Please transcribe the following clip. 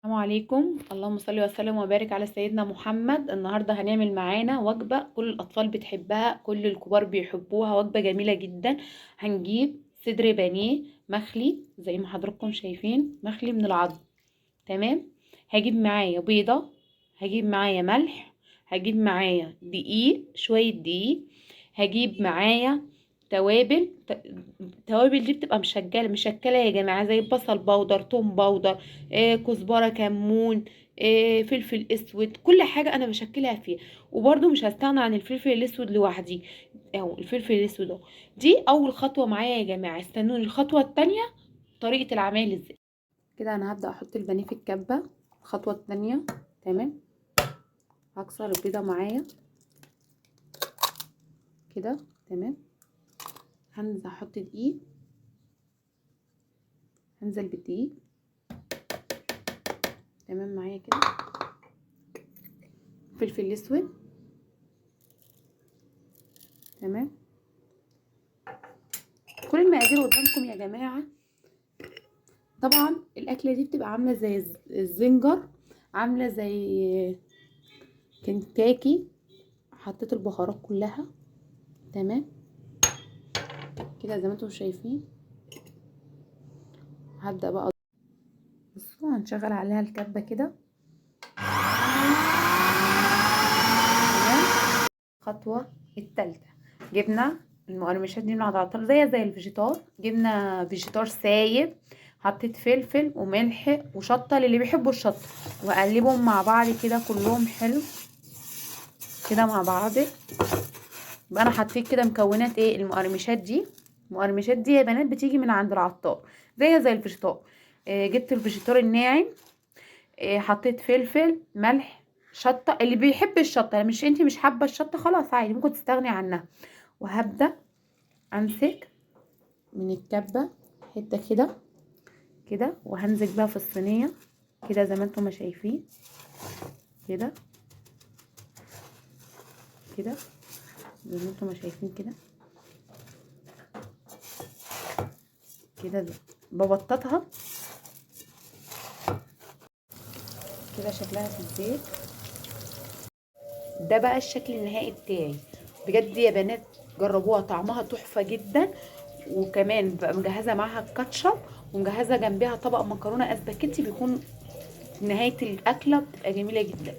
السلام عليكم، اللهم صل وسلم وبارك على سيدنا محمد. النهارده هنعمل معانا وجبة كل الاطفال بتحبها، كل الكبار بيحبوها، وجبة جميلة جدا. هنجيب صدر بانيه مخلي زي ما حضراتكم شايفين، مخلي من العظم، تمام. هجيب معايا بيضة، هجيب معايا ملح، هجيب معايا دقيق، شوية دقيق، هجيب معايا توابل. التوابل دي بتبقى مشكلة يا جماعة، زي بصل powder، توم powder، كزبرة، كمون، فلفل اسود، كل حاجة انا بشكلها فيها. وبرده مش هستغنى عن الفلفل الاسود لوحدي اهو، الفلفل الاسود اهو. دي اول خطوة معايا يا جماعة، استنوني الخطوة التانية طريقة العمل ازاي. كده انا هبدأ احط البانيه في الكبة، الخطوة التانية، تمام. هكسر البيضة معايا كده، تمام. هنزل احط دقيق، هنزل بالدقيق، تمام معايا كده، فلفل اسود، تمام. كل المقادير قدامكم يا جماعة. طبعا الاكلة دي بتبقى عامله زي الزنجر، عامله زي كنتاكي. حطيت البهارات كلها، تمام كده زي ما انتم شايفين. هبدأ بقى، بصوا هنشغل عليها الكبة كده، تمام. الخطوة التالتة، جبنا المقرمشات دي من على العطار زي الفيجيتار، جبنا فيجيتار سايب، حطيت فلفل وملح وشطة للي بيحبوا الشطة، واقلبهم مع بعض كده كلهم حلو كده مع بعض. يبقى انا حطيت كده مكونات ايه المقرمشات دي. المقرمشات دي يا بنات بتيجي من عند العطار زي الفيجيتار. جبت الفيجيتار الناعم، حطيت فلفل، ملح، شطة اللي بيحب الشطة، مش انتي مش حابة الشطة خلاص عادي ممكن تستغني عنها. وهبدأ امسك من الكبة حتة كده كده، وهنزل بقى في الصينية كده زي ما انتم ما شايفين كده كده زي ما انتم ما شايفين كده كده، ببططها كده شكلها في الزيت. ده بقى الشكل النهائي بتاعي. بجد يا بنات جربوها، طعمها تحفة جدا. وكمان ببقى مجهزة معاها الكاتشب، ومجهزة جنبها طبق مكرونة اسباجيتي، بيكون نهاية الأكلة بتبقى جميلة جدا.